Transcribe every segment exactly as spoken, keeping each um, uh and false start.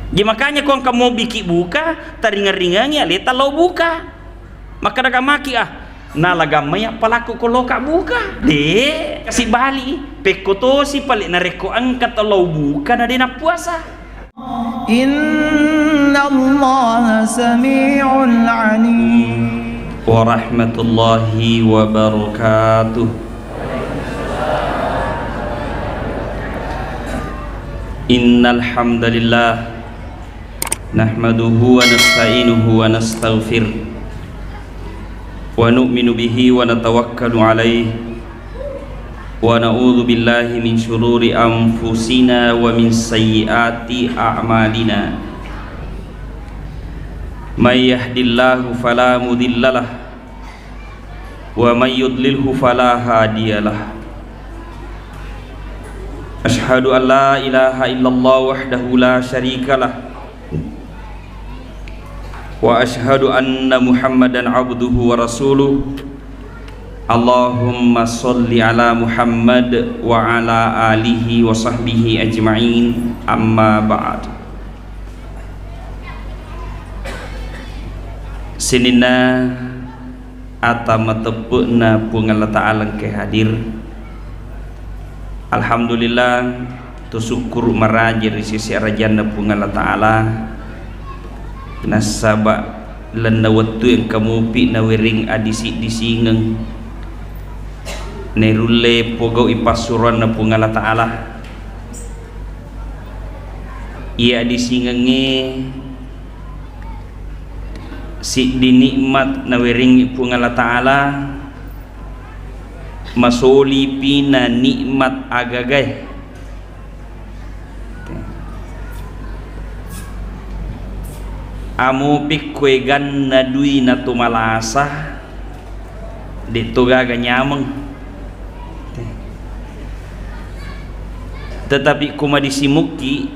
Jadi makanya ko engka mobiki buka, taringeng-ringengi aleta lao buka. Makkeda gammaki, ah, nala gammai appalakku ko loka buka. De, kasi bali, pekko tosi pale narekko engka tau lao buka na de nappuasa. Innallaha sami'un alim. Warahmatullahi wabarakatuh. Innal hamdalillah, nahmaduhu wa nasta'inuhu wa nastaghfiruh, wa nu'minu bihi wa natawakkalu alaihi, wa na'udzu billahi min syururi anfusina wa min sayyiati a'malina. May yahdillahu fala mudhillalah, wa may yudlilhu fala hadiyalah. Asyhadu an la ilaha illallah wahdahu la syarikalah, wa asyhadu anna Muhammadan abduhu wa rasuluh. Allahumma shalli ala Muhammad wa ala alihi wa sahbihi ajma'in. Amma ba'd. Sininna ata mateppe'na Puang Allah Ta'ala engkae hadir. Alhamdulillah, to sukkuru maraja ri sisi arajanna Puang Allah Ta'ala. Nasaba lalenna wettu engka mupi nawereng adisi-disingeng. Nairulle pogau'i passuroanna Puang Allah Ta'ala. Iya disingengnge siddi nikmat nawerengngi Puang Allah Ta'ala, masolipi na nikmat agagae. Amo pekko eganna dui na to malasa, de to gaga nyameng. Tetapi ko madisi mukki,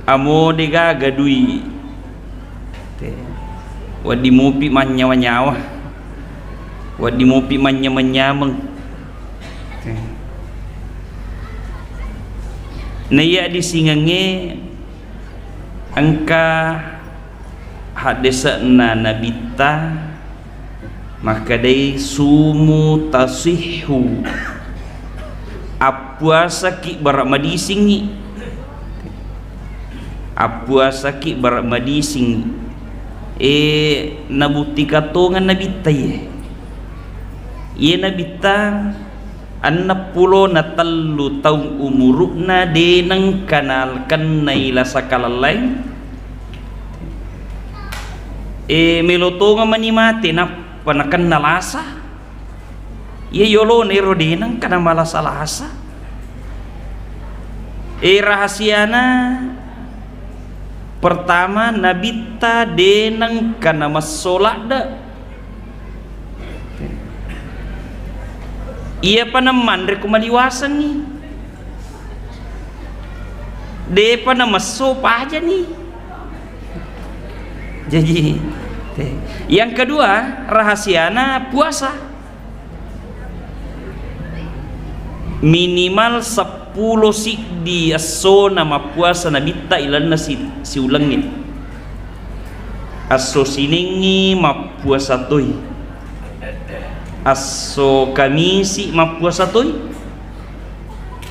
amo de gaga dui. Te. Wedding mupi mannyawa-nyawa. Wedding mupi manynyameng-nyameng. Te. Naiya disingengnge engka haddese'na Nabitta makkedai, sumu tasihhu, appuasaki bara madisingngi, appuasaki bara madisingngi. E, nabuttika tongeng Nabitta iye. Iye Nabitta enneng pulo na tellu taung umuru'na de nengka nakennai lasa kalellaing. E, melo tongeng mani mate nappa nakenna lasa. Iya yolona ero de nengka namalasa-lasa. E, rahasiana, pertama, Nabitta de nengka namesso ladde. Iyapa namanre ko maliwasengngi. Depa namesso pajani. Jaji, te. Yang kedua, rahasiana puasa. Minimal seppulo siddi essona mappuasa Nabitta ilalenna si-, siulengnge. Esso Siningngi mappuasa toi. Esso Kamisi mappuasa toi.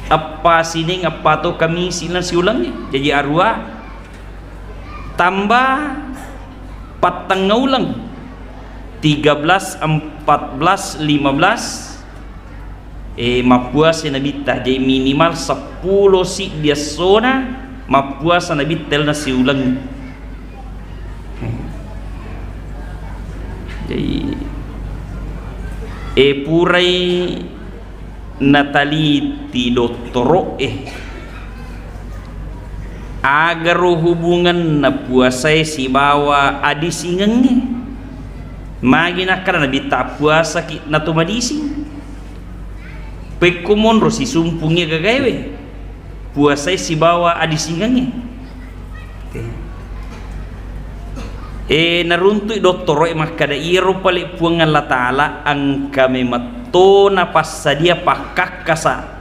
Eppa Sining, eppa to Kamisi na siulengnge. Jaji arua. Tambah pattengnga uleng, tiga belas, empat belas, lima belas, eh, mappuasa Nabitta. Jadi minimal seppulo siddi essona mappuasa Nabitta lalenna siuleng. Jadi, eh, purai nataliti dottoro'e, agaro hubunganna puasae sibawa adisingengnge. Magi nakkeda Nabitta, puasaki nato madising. Pekko monro sisumpungngi gagaewe. Puasai sibawa adisingengnge. Oke. Eh, naruntui dottoro'e makkeda, iyaro pale Puang Allah Ta'ala engka memetto napassadia pakkakkasa,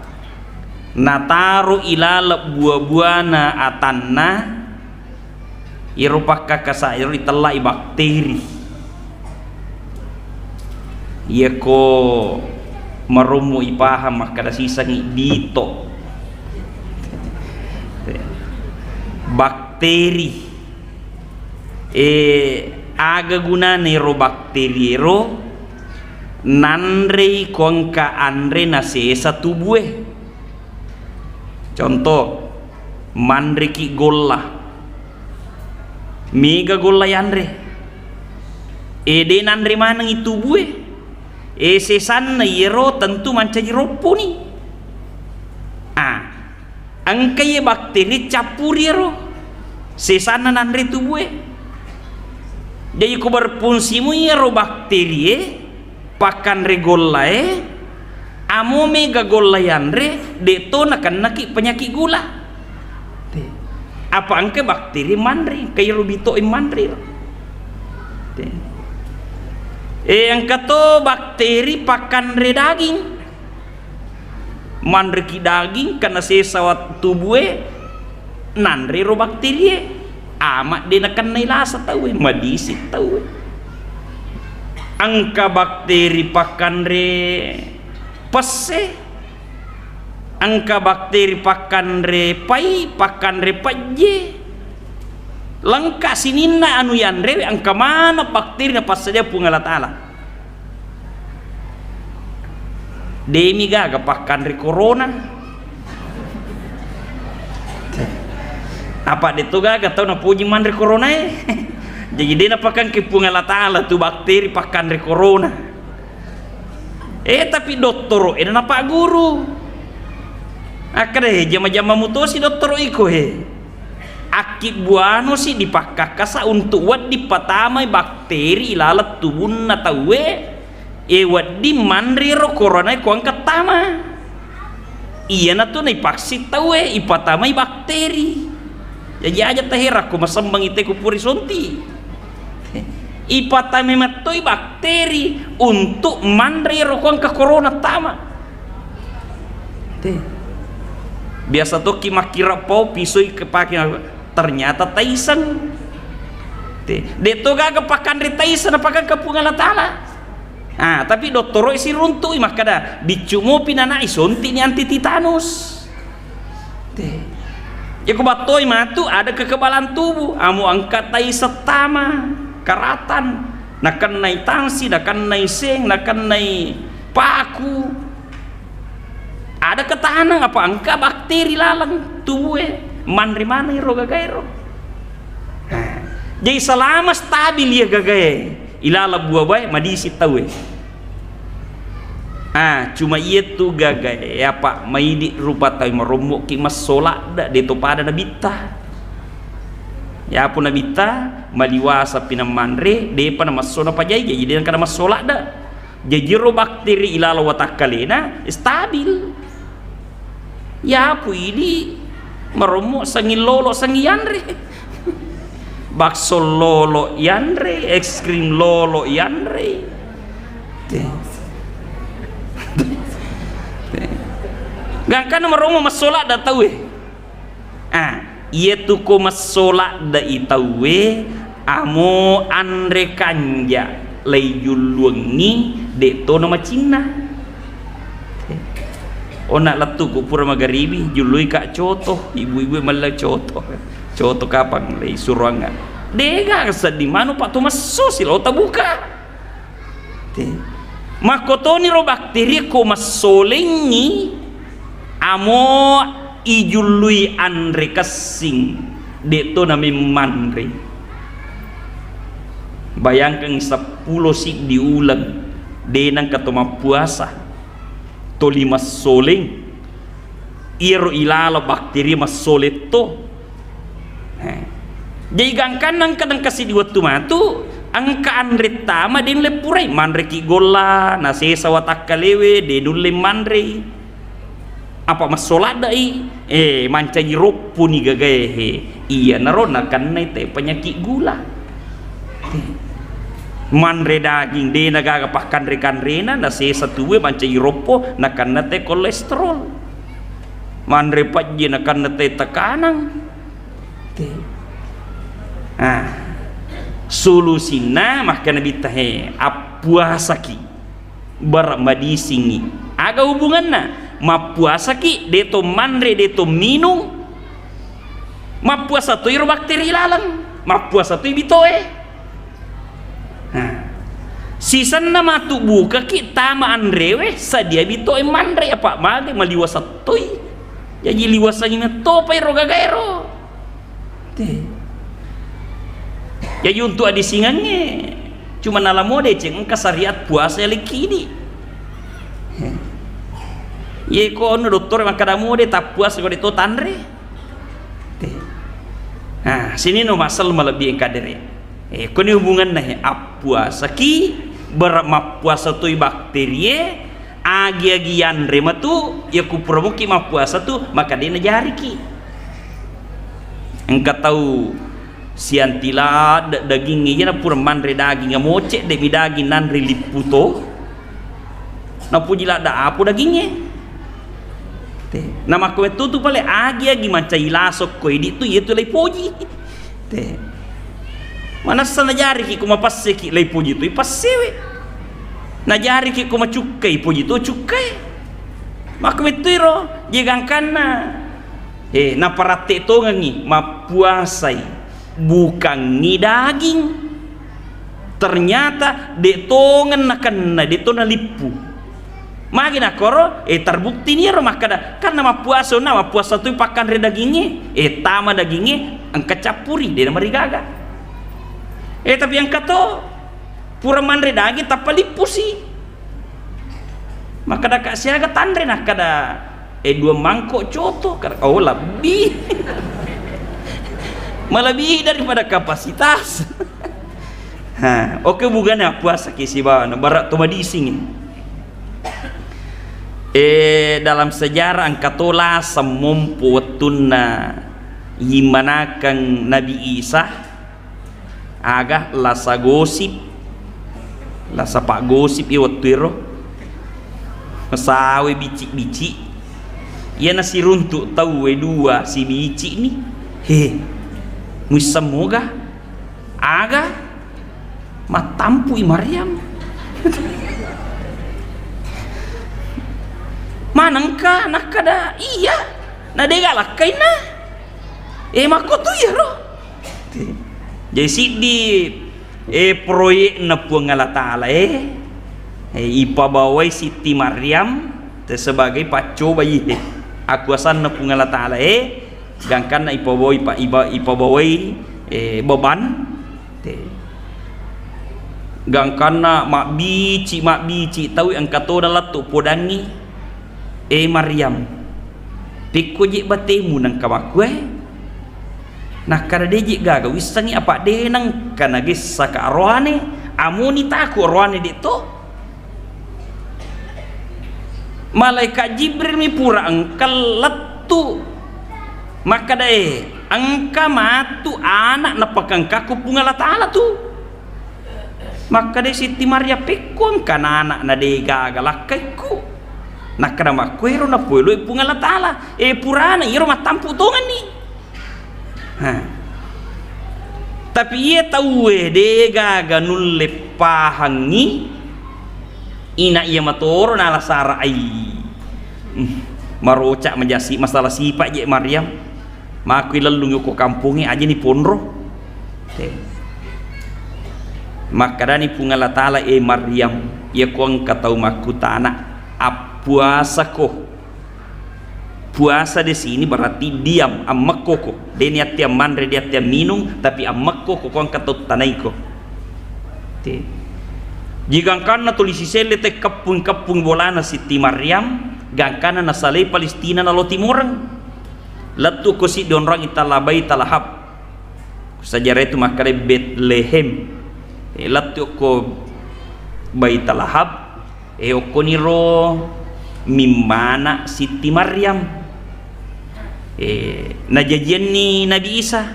nataro ilaleng bua-buana atanna, Iyaro pakkakasa ero ritellai bakteri. Iyako marommo ipahang makkada sisengngi dito. Bakteri. Eh, aga gunana ero bakteri ero? Nanrei ko engka anre nasesa tubue. Contoh, manreki golla. Mega golla yanre. Eh, de nanre manengi tubue. Eh, sesanna iyero tentu mancaji ropponi. Ah, engka iye bakteri cappuri ero. Sesanna nanre tubue. Jadi ko berfungsi mu iyero bakterie, pakkanre gollae, amo mega golla yanre, de to nakennaki penyakit gula. Te. Apa engka bakteri manre, engka iyaro bito manre. Te. Eh, engka to bakteri pakkanre daging. Manreki daging, karena sesa wat-, tubue, nanre ro bakterie. Ama de nakennai lasa tauwe, madisi tauwe. Engka bakteri pakkanre pesse, engka bakteri pakkanre pai, pakkanre pejje. Lengka sininna anu yanrewe, engka maneng bakteri napassadia Puang Allah Ta'ala. Demi gaga pakkanre corona. Apa de to gaga tau napoji manre corona e. Jadi de napakangke Puang Allah Ta'ala tu bakteri pakkanre corona. Eh, tapi dottoro e napagguru. Akkeda, eh, jama-jama mutosi dottoro iko he. Akkibbuanosi dipakkakkasa untuk wedding patamai bakteri ilaleng tubunna tauwe, e wedding manre ro corona e ko engka tama. Iyanatu naipaksin tauwe, ipatamai bakteri. Jaji aja taherakko masemmeng ite ku puri sonti. Ipatamai mattoi bakteri untuk manre ro ko engka corona tama. Te. Biasa tokki makkira pau pisoi kepake, ternyata taiseng. Te. De to gaga pakkanre taiseng napakangke Puang Allah Ta'ala. Ah, tapi dottoro e siruntui makkada, biccu mopi nanai sonti ni anti titanus. Te. Iyako battoi matu ada kekebalan tubuh, amo engka taiseng tama, karatan, nakennai tangsi, nakennai seng, nakennai paku. Ada ketahanan apa engka bakteri laleng tubue, manre maneng ro gagaero. Nah, jadi selama stabil iya gagae, ilaleng buah bae madisi tauwe. Ah, cuma iyatu gagae, apa maidi rupa tau marommoki massoladda, de to pada nabitta. Yapu nabitta, maliwasa pinang manre, depa namassono pajai, jadi de engka namassoladda. Jajiro bakteri ilaleng watakkalena stabil. Yapu idi marommo sanging lolo sanging yanre. Bakso lolo yanre, es krim lolo yanre. Te. Te. Gangkanna marommo massoladda tauwe. Ah, iyatu ko massoladda i tauwe, amo anre kanja leijulluangngi, de to namacinna. Onna lettu ku pura magaribi, jullui ka coto, ibu-ibu mella coto. Coto kapang leisuroangnga. Dega seddi manu pa to messo silota buka. Te. Makkotoniro bakteri ko massolengngi, amo ijullui anre kessing, de to namemmanre. Bayangkan seppulo siddi uleng de nengka to mappuasa, toli massoleng. Iyaro ilaleng bakteri massoleng to. Eh. Jadi gangkanna engka, engka siddi wettu matu, engka anre tama de nulle purai, manreki golla, nasesa watakkalewe, de nulle manrei. Apa massoladda i, eh, mancaji ropponi gagae he. Iyanaro nakennai te penyakit gula. Manre daging, de nagaga pakkanre-kanrena, nasesa tubue mancaji roppo, nakenna te kolesterol. Manre pejje, nakenna te tekanang. Te. Ah, solusinna makkeda Nabitta, he, appuasaki, bara madisingngi. Aga hubunganna? Mappuasaki, de to manre, de to minung. Mappuasa toi ro bakteri laleng, mappuasa toi bitoe. Nah, sisenna matu bukaki tama anrewe, sadia bitoe manre, apa mage maliwasa toi. Jaji liwasangi mettopa ero gagaero. Te. Jaji untuk adisingengnge cuma nala mode ceng engka syariat puasa yalekidi. He. Ye ko ono dottore makkada mode tappuasa ko de to tanre. Te. Nah, sini no masal malebbi engka dere. Eh, koni hubunganna he, appuasaki, bara mappuasa toi bakterie, agi-agi yanre matu, ya kupura muki mappuasa tu, maka de najariki. Engka tau sianti ladde dagingnge, iyana pura manre daging, moce de mi daging nanre lippu to. Napoji ladde apo dagingnge. Te. Namakko wettu tu pale agi-agi mancai laso ko idi tu, iya tu laipoji. Te. Manessa najariki ko mapasseki laipoji tu ipassewe. Najariki ko macukkai poji tu cukkai. Makko wettu iro, je gangkanna. Eh, naparatte tongengi mappuasai. Bukangngi daging. Ternyata de tongeng nakenna, de to nalippu. Magi nakkoro, eh, terbukti ni ero makkada, kan namappuasa, na mappuasa tu pakkanre dagingnge, eh, tama dagingnge, engka cappuri, de namarigaga. Eh, tapi engka to, pura manre daging, tappa lippusi. Makkada ka siaga tanre, nakkada, eh, dua mangkok coto, kada, oh, lebbi. Melebihi daripada kapasitas. Ha, oke, bugana puasa ki sibawa na bara to madising. Eh, dalam sejarah engka to lasa mompo wettunna yimanakeng Nabi Isa, aga lasa gosip, lasa paggosip iya wettu ero. Sawe bicik-bicik. Iyana siruntuk tauwe dua sibicik ni. He, muisseng moga? Aga mattampu'i Maryam. Manengka nakkada iya, na dega lakkainna. Eh, makko tu iyaro. Jadi siddi, eh, proyekna Puang Allah Ta'ala, eh, eh, ipabawai Siti Maryam te sebagai paccobai, eh, akuasanna Puang Allah Ta'ala, eh, gangkanna ipabawai pa-, iba-, ipabawai, eh, beban. Te. Gangkanna mabbici-mabbici tau engka tona lettu podangngi, "Eh, Maryam, pekko je batemu nengka makkue?" Nakkada, "De je gaga wissengngi, apa de nengka nagessaka aroane, amuni taku aroane de to." Malaikat Jibril mi pura engka lettu. Makkada, "Eh, engka matu anak napakengkaku Puang Allah Ta'ala tu." Makkada Siti Maryam, "Pekko engka anak na de gaga lakkaikku." Nakkada, "Makkuero napoeloi Puang Allah Ta'ala. Eh, purana iyaro mattampu tongenni." Ha. Tapi iye tauwe de gaga nulle pahangngi, ina iya matoro nala sara ai. Hmm. Maroca majasi masalah sipa je Maryam. Makui lellungi ko kampongnge aja ni ponro. Te. Makkadani Puang Allah Ta'ala, "Eh Maryam, iya ko engka tau makkutana, appuasako." Puasa di sini berarti diam, ammekkoko. Deni attiang manre, di attiang minung, tapi ammekkoko, ko engka tau tanaiko. Te. Jigangkanna tuli siselle te keppung-keppung bolana Siti Maryam, gangkanna nasalai Palestina nalo timoreng. Lettu ko siddi onrang itala Baitalahab. Sejarah itu makkeda Betlehem. Eh, lettu ko Baitalahab, eh, okkoniro mimmana Siti Maryam. Eh, najajianni Nabi Isa.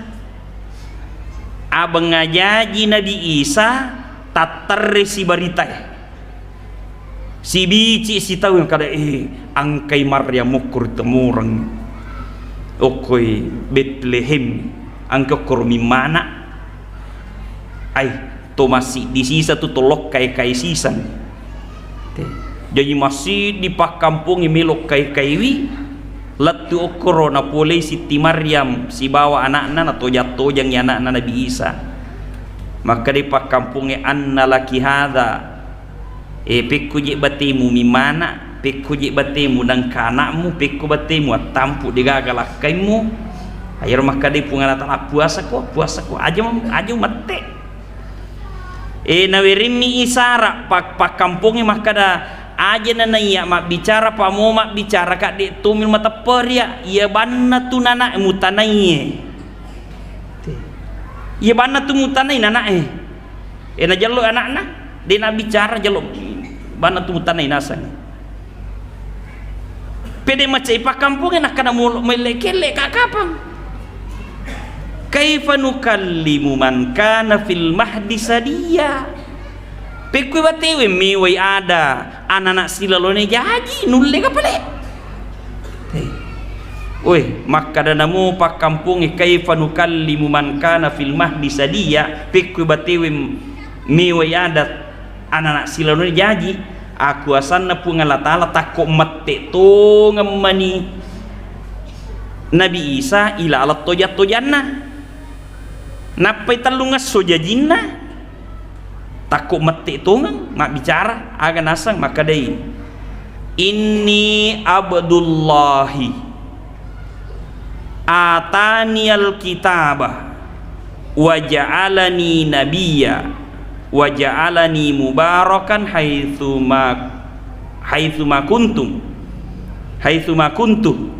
Abeng ajaji Nabi Isa tatterre sibaritae. Sibici sitau yang kada, eh, angkai Maryam okko ri temoreng. Okkoi Betlehem, angka okkoro mimmana. Ai, to massiddi sisa tu, to lokkai-kai siseng. Te. Jaji massiddi pakkampongnge melo kai-kaiwi, lettu okkoro napolei Sitti Maryam sibawa ana'na, natojang-tojangngi ana'na Nabi Isa. Makkedai pakkampongnge, "Anna laki hadza?" E, pekko je batemu mimmana, pekko je batemu nengka anakmu, pekko batemu attampu degaga lakkaimmu. Ayaro makkedai Puang Allah Taala, "Puasako, puasako, aja, aja mette." E, nawerimmi isara pak-, pakkampongnge makkeda, "Aja nanaiya mabbicara, pamo mabbicara, kadde tomil matepperia, iya banna tu nana mutanaiye." Iya banna tu mutanai nanae. E, najello anakna, de nabicara, jello banna tu mutanai naseng. Pede macai pakkampongnge nakkeda molo melle kelle ka kapang. "Kaifa nukallimu man kana fil mahdi sadiya?" Pekkoi batewe mewai ada anana silalone jaji, nulle ga pale? Hei. Woi, makkada namo pakkampongnge, "Kaifa nukallimu man kana fil mahdi sadiya?" Pekkoi batewe mewai ada anana silalone jaji, akuasanna Puang Allah Taala takko mette tongeng mani Nabi Isa ilaleng toja-tojanna. Nappai tellungesso jajinna, takko mette tongeng mabbicara, aga naseng makkedai, "Inni abdullahi, ataniyal kitaba, wa ja'alani nabiyya, wa ja'alani mubarakan haitsuma, haitsuma kuntum, haitsuma kuntu,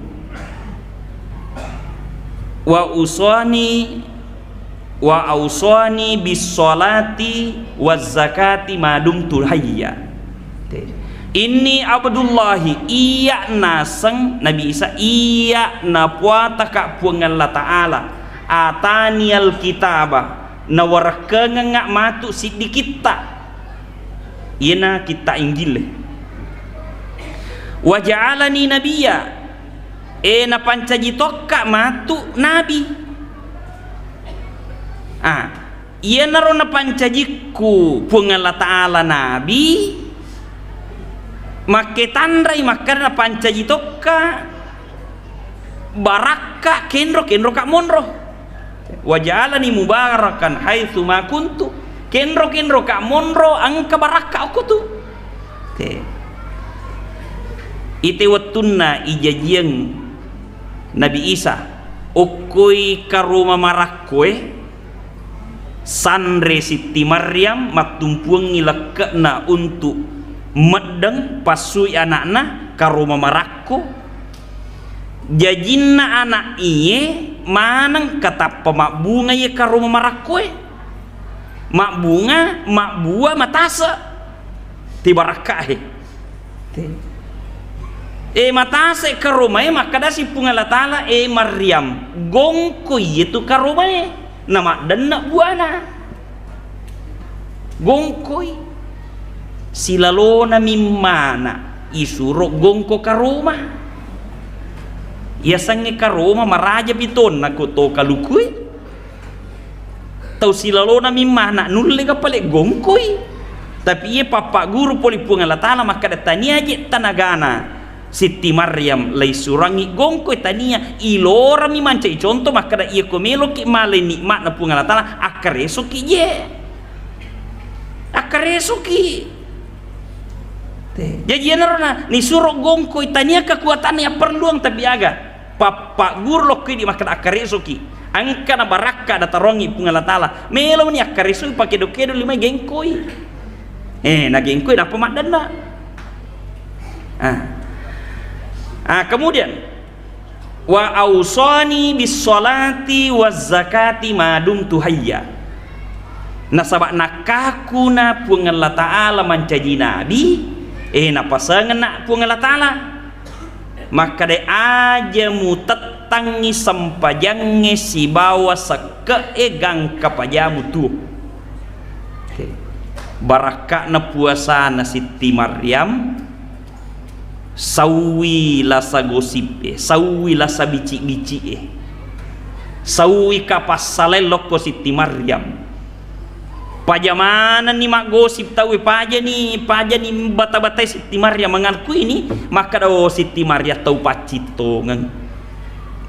wa usani, wa ausani bis salati waz zakati ma dumtu hayya." Te. "Inni abdullahi," iya naseng Nabi Isa, iya napuataka Puang Allah Taala, "ataniyal kitaba," nawarekkengengnga matu siddi kitta, iyena kitta Injil. "Wa ja'alani nabiyya," e, napancaji tokka matu nabi. Ah, iyanaro napancajikku Puang Allah Taala nabi, makketanrai makkada napancaji tokka barakka kenro, kenro ka monro. "Wa ja'alani mubarakan haitsu ma kuntu," kenro, kenro ka monro engka barakka okko tu. Te. Ite wettunna ijajiang Nabi Isa okkoi karoma marakkoe, sanre Sitti Maryam mattumpuangngi lekke'na untuk meddeng passui ana'na karoma marakko. Jajinna anak iye maneng katappa mabbunga iye karoma marakkoe. Mabbunga, mabbua, matase. Te barakkae. Te. E, matase karomae, makkadasi Puang Allah Taala, "E Maryam, gongko iyetu karomae, namaddenna buana." Gongkoi. Silalona mimmana isuro gongko karoma. Yasengnge karoma maraja pitonna ko to kalukui. Tau silalona mimmana nulle ga pale gongkoi. Tapi iye pappagguru pole Puang Allah Taala makkada tania je tanagana Sitti Maryam laisurangngi gongkoi, tania, ilorami mancaji conto makkada, iya ko meloki malai nikmatna Puang Allah Taala, akkaresoki je. Akkaresoki. Te. Jaji iyanaro na nisuro gongkoi, tania kekuatanna yang perluang, tapi aga? Pappagguru lokko idi makkada akkaresoki. Engka na barakka datarongi Puang Allah Taala. Meloni akkaresoi pakedo-kedo limai gengkoi. Eh, na gengkoi nappa maddenna. Ah. Ah, kemudian, "Wa ausani bis salati waz zakati ma dumtu hayya." Nasaba nakkakuna Puang Allah Taala mancaji nabi, eh, napasengenna Puang Allah Taala. Makkada, "Aja mutettangngi sempajangnge sibawa sekke'e gangka pajamu tuo." Oke. Barakka'na puasana Sitti Maryam, sauwi lasa gosip e, sauwi lasa bicik-bicik e, sauwi kapassalai lokko Sitti Maryam. Paja manenni maggosip tauwe, pajani, pajani bata-batai Sitti Maria mangalkui ni, makkeda, "Oh, Sitti Maria tau paccittongeng.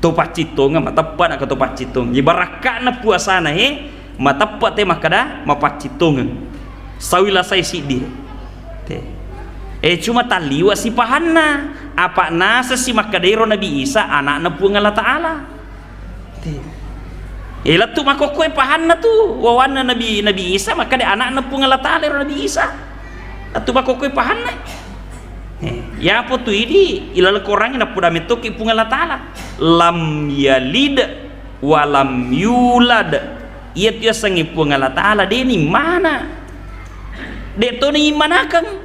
Tau paccittongeng, mateppa naka tau paccittongeng." Jadi barakka'na puasana, he, mateppa te makkeda mapaccittongeng. Sawi lasai siddi. Te. Eh, cuma talliwa sipahanna. Apa naseng si makkeda ero Nabi Isa anakna Puang Allah Ta'ala. Te. Eh, lettu makkokkoe pahanna tu, wawanna Nabi, Nabi Isa, makkeda anakna Puang Allah Ta'ala ero Nabi Isa. Lettu makkokkoe pahanna. Eh, yapo tu idi, ilaleng Korangnge nappoda mettoki Puang Allah Ta'ala. Lam yalid wa lam yulad. Iya tu yasengnge Puang Allah Ta'ala, de ni mana. De to ni manakeng.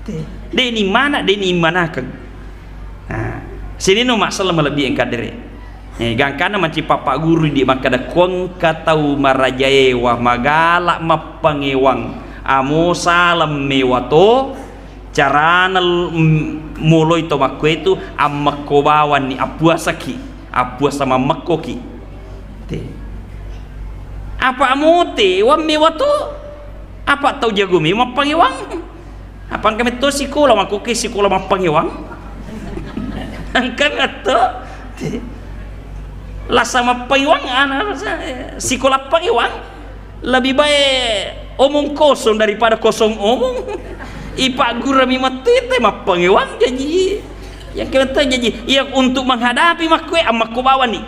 Te. De ni mana, de ni manakeng. Nah, sininna massala malebbi engka dere. Eh, gangkanna manci pappagguru di makkeda, "Kuengka tau marajaewa magala mappangewang, amo saleng mewa to, carana l-, m-, moloi to makkuetu ammekko bawanni, appuasaki, appuasa mammekkoki." Te. Apa amo te wammewa to? Apa tau jago mewa mappangewang? Apa engka metto sikola, makkokkoe sikola mappangewang? Engka metto. Lasa mappangewang, ana-, sikola pangewang. Lebih baik omong kosong daripada kosong omong. Ipaggurami metto te mappangewang, jaji. Yang kena jaji, iya untuk menghadapi makkue, ammekko bawani.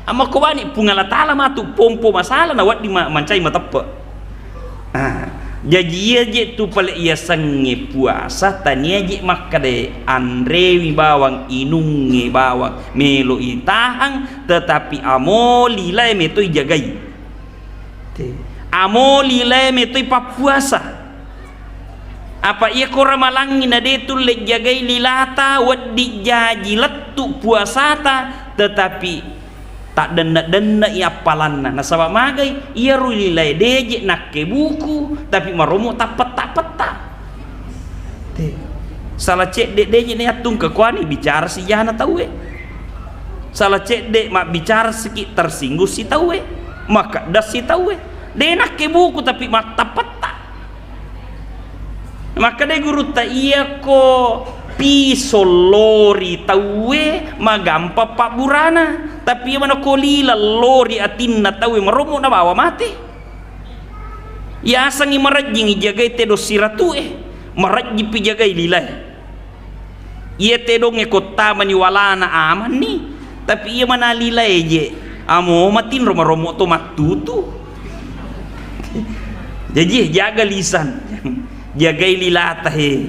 Ammekko bawani, Puang Allah Ta'ala matu pompo masalah, na wedding ma-, mancai mateppe. Ah, jaji iya je tu pale iyasengnge puasa, tania je makkeda anrewi bawang, inungnge bawang, melo itahang, tetapi amo lilae metoi jagai. Te. Amo lilae metoi pappuasa. Apa iya ko ramalangngi na de tulle jagai lilata, wedding jaji lettu puasata, tetapi taddenne-denne i appalanna. Nasaba magai, iyaro lilae deje nakkebuku, tapi maromo tappetta-petta. Te. Sala cedde deje na yattungke kuani bicara sijana tauwe. Sala cedde mabbicara siki tersinggung si tauwe. Makedda si tauwe. De nakkebuku tapi mattappetta. Makkeda gurutta, iyako piso lori tauwe, magampang pabburana. Tapi iya manako lila lori atinna tauwe, marommo nabawa mate. Yasengngi marejjingngi jagai tedong siratue, marejjingpi jagai lilae. Iya tedongnge kottamani walana amanni, tapi iya mana lilae je, amo matinro marommo to mattutu. Jaji, jaga lisan. Jagai lilata, he.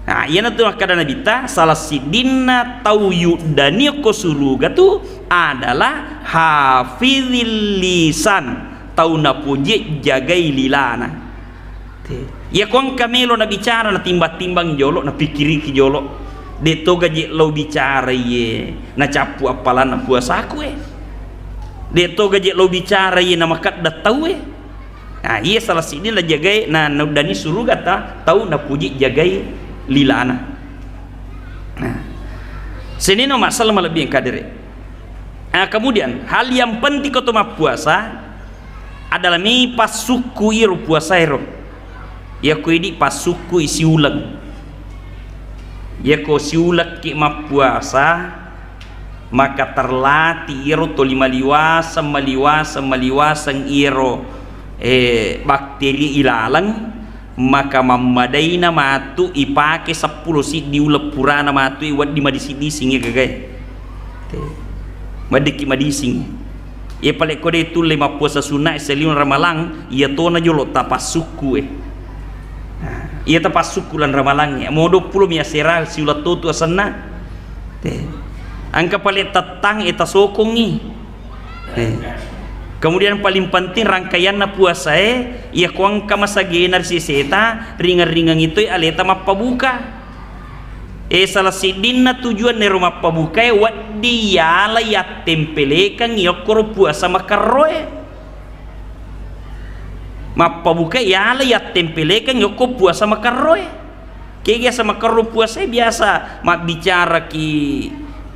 Nah, iyanatu makkeda Nabitta, salah siddinna tau yuddani ko suruga tu adalah hafizil lisan, tau napoji jagai lilana. Te. Iya ko engka melo nabicara, natimbang-timbang jolo, napikkiriki jolo. De toga je lao bicara iye, nacappu appalanna puasaku e. De toga je lao bicara iye, namakedda tau e. Nah, iya salah siddi la jagai, na, nauddani suruga ta, tau napuji jagai lilana. Nah. Senino masalah malebbi engka dere. Nah, kemudian hal yang penting ko to mappuasa adalah mi passukku iro puasa ero. Iya ko idi passukku i siuleng. Iya ko siulekki mappuasa, maka terlatih iyaro toli maliwaseng, maliwaseng, maliwaseng iyaro, eh, bakteria ilaleng, maka mammadaina matu ipake seppulo siddi uleng purana matu i wedding madising-dising iya gagae. Te. Weddikki madising. Iya pale ko de tulle mappuasa sunna e saliweng ramalang, iya tona jolo tapassukku e. Nah, iya tapassukku lan ramalang e. Mo duappulo mi asera siuleng totu asenna. Te. Engka pale tettang e tasokongngi. Eh. Kemudian paling penting rangkaianna puasa e, iya ko engka masagena ri seseta, ringeng-ringeng itoi aleta mappabuka. Eh, salah siddinna tujuan ero mappabuka e, wedding yala yattempelekeng yokkoro puasa makerro e. Mappabuka e yala yattempelekeng yokko puasa makerro e. Kega samakerro puasa e biasa mabbicaraki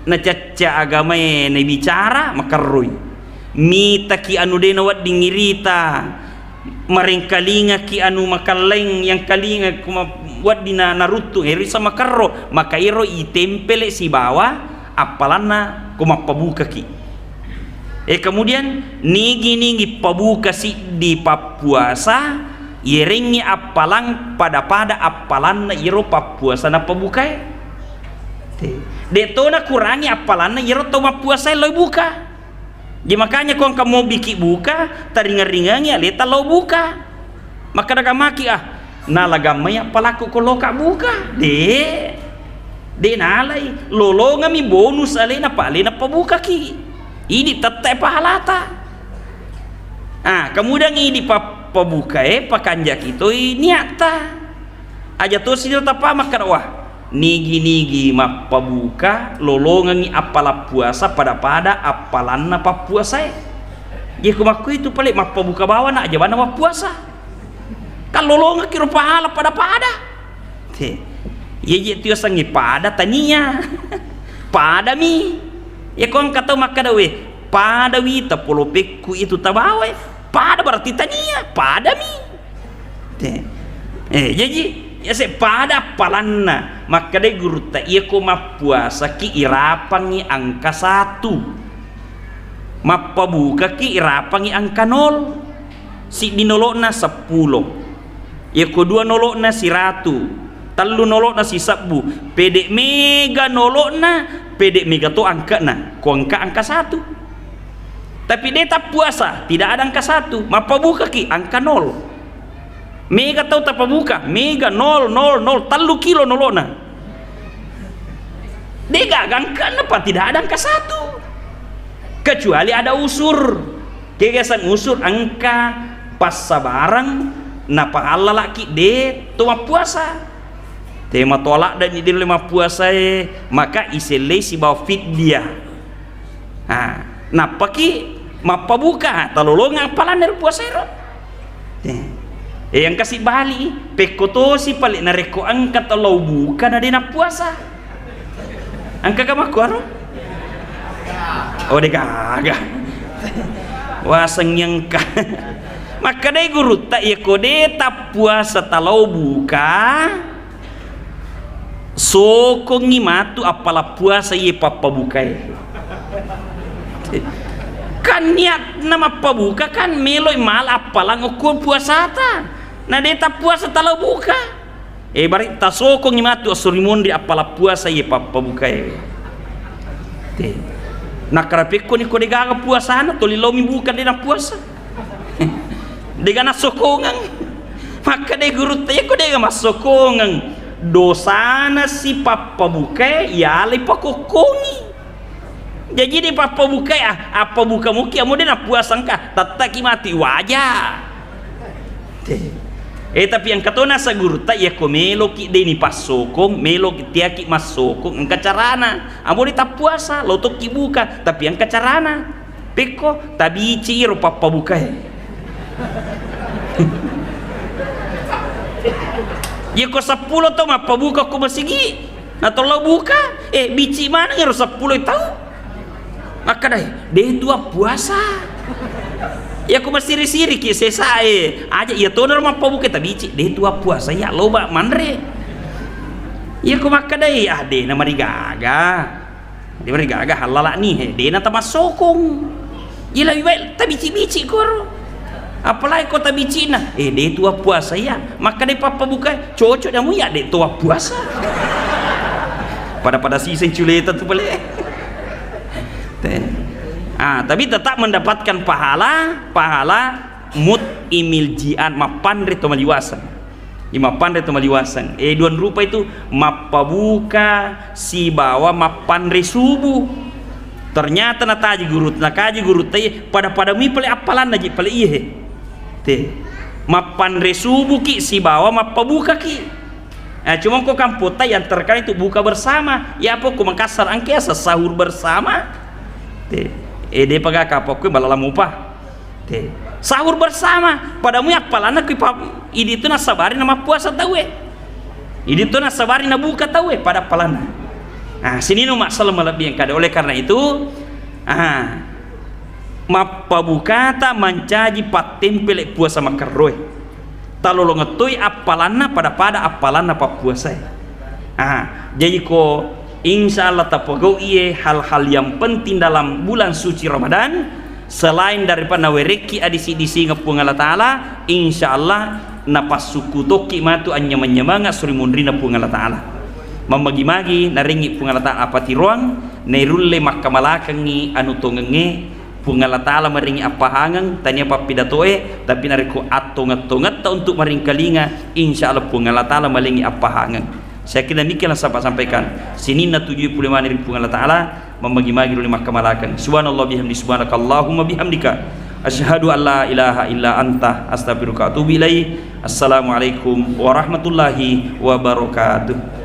nacacca agamae nabicara makerroi. Mitaki anu de nawedding irita, marengkalingaki anu makalleng yang kalinga kuma-, wedding na-, naruttu, ero isa makerro, maka ero itempele sibawa appalanna ko mappabukaki. E, kemudian nigi-nigi pabuka siddi pappuasa, yerengngi appalang pada-pada appalanna iro pappuasa nappabukae. Te. De' to nakurangi appalanna iyaro tau mappuasae lao buka. Jadi makanya ko engka mobiki buka, taringeng-ringengi aleta lao buka. Makkeda gammaki, "Ah, nala gammai appalakku ko loka buka?" De'. De' nalai. Lolongami bonus alena, pa alena pabukaki. Idi tette pahalata. Ah, kemudian idi pa-, pabukae, pakanjaki toi niatta. Aja tosi ro tapa makkeda, "Wah, nigi-nigi mappabuka lolongengngi appala puasa pada-pada appalanna pappuasae." Iya ko makkuitu pale mappabuka bawana aja bana mappuasa. Kan lolongekki ro pahala pada-pada. Te. Iya je tu yasengnge pada tania. Padami. Iya ko engka tau makkeda, "We, padawi tapolopekku itu tabawae." Pada berarti tania, padami. Te. Eh, jaji, yase pada appalanna. Makkedai gurutta, "Iya ko mappuasaki irapangngi angka satu. Mappabukaki irapangngi angka nol. Siddi nolo'na seppulo. Iya ko dua nolo'na siratu. Tellu nolo'na sisebbu. Pede mega nolo'na, pede mega to angka'na. Ko angka angka satu." Tapi de tappuasa, tidak ada angka satu. Mappabukaki, angka nol. Mega tau tapabuka, mega nol, nol, nol, tellu kilo nolo'na. De gaga angka'na, pa tidak ada angka satu. Kecuali ada usur. Kegasan usur engka passabarang, napahallalaki de to mappuasa. Te matoa ladde'ni de nulle mappuasae, maka isellei sibawa fiddiah. Ha, nappaki mappabuka, talolongeng appalanna ero puasaero. Eh, eh, engka sibali, pekko tosi pale narekko engka tau lao buka na de nappuasa. Engka ga makkuaro? Oh, de gaga. Waseng engka. Makkedai gurutta, iya ko de tappuasa talao buka, sokongngi matu appala puasa iye pappabukae. Kan niatna mappabuka kan meloi mala appalang okko puasata. Na de tappuasa talao buka. Eh, bari tasokongngi matu esso ri monri appala puasa iye pappabukae. Te. Nakkara pekkoni ko de gaga puasana, toli laomi buka de nappuasa. Dega nassokongeng. Makkeda gurutta, "Iya ko dega massokongeng, dosana si pappabukae yalai pakokkongi." Jaji de pappabukae, ah, appabuka muki amo de nappuasa engka, tettaki mati waja. Te. Eh, tapi engka to nasa gurutta, "Iya ko meloki de ni passokong, meloki tiaki massokong, engka carana. Amo de tappuasa, lo tokki buka, tapi engka carana." Pekko tabici iro pappabukae. Iya ko seppulo tau mappabuka ko masigi, na tollo buka, eh, bici maneng iro seppulo tau. Makkedai, "De tu appuasa." Iya ko masiri-siriki sesae, aja iya tonaro mappabuka tabici, "De tu appuasa, iya loba manre." Iya ko makkedai, "Ah, de na marigaga." De marigaga hallala'ni, he, dena tamassokong. Iya lebih baik tabici-bici koro. Apalagi ko tabicina, eh, de tu appuasa iya. Makkeda pappabuka, cocok damu iya, de tu appuasa. Pada-pada siseng culeta tu pale. Te. Ah, tapi tetap mendapatkan pahala, pahala mut'imil jian, mappanre to maliwaseng. Imappanre to maliwaseng. Eh, duang rupa itu, mappabuka sibawa mappanre subuh. Ternyata nataji guru, nakaji gurutta, eh, pada-pada mi pale appalanna ji pale iye. Te. Mappanre subuh ki sibawa mappabukaki. Eh, cuma ko kampotta yang terkenal itu buka bersama. Ya apa ko Makassar engka sahur bersama. Te. Eh, de paga kapokku balala mupa. Te. Sahur bersama, pada mui appalanna kui pa-, idi tu nassabari na mappuasa tauwe. Idi tu nassabari na buka tauwe pada appalanna. Ah, sinino masalah malebbi engka de. Oleh karena itu, ah, Mappabukata mancaji pattempele puasa makerroe. Talolongettoi appalanna pada-pada appalanna pappuasae. Ah, jadi ko insya Allah tapogau iye hal-hal yang penting dalam bulan suci Ramadan, selain daripada nawerekki adisi-disingeng Puang Allah Ta'ala, insya Allah napassukku tokki matu anyameng-nyamengeng suri munrina Puang Allah Ta'ala. Mammagi-magi narengngi Puang Allah Ta'ala apatiroang, nairulle makkamalakengngi anu tongengnge, Puang Allah Ta'ala marengngi appahangeng, tania pappidatoe, tapi narekko attongeng-tongetta untuk maringkalinga, insya Allah Puang Allah Ta'ala malengngi appahangeng. Saya kira demikianlah saya sampaikan. Sininna tujui pole mani ri Puang Allah Ta'ala, mammagi-magi roli makkamalakeng. Subhanallah bihamdi, subhanakallahumma bihamdika. Asyhadu an la ilaha illa anta, astaghfiruka wa atubu ilaik. Assalamualaikum warahmatullahi wabarakatuh.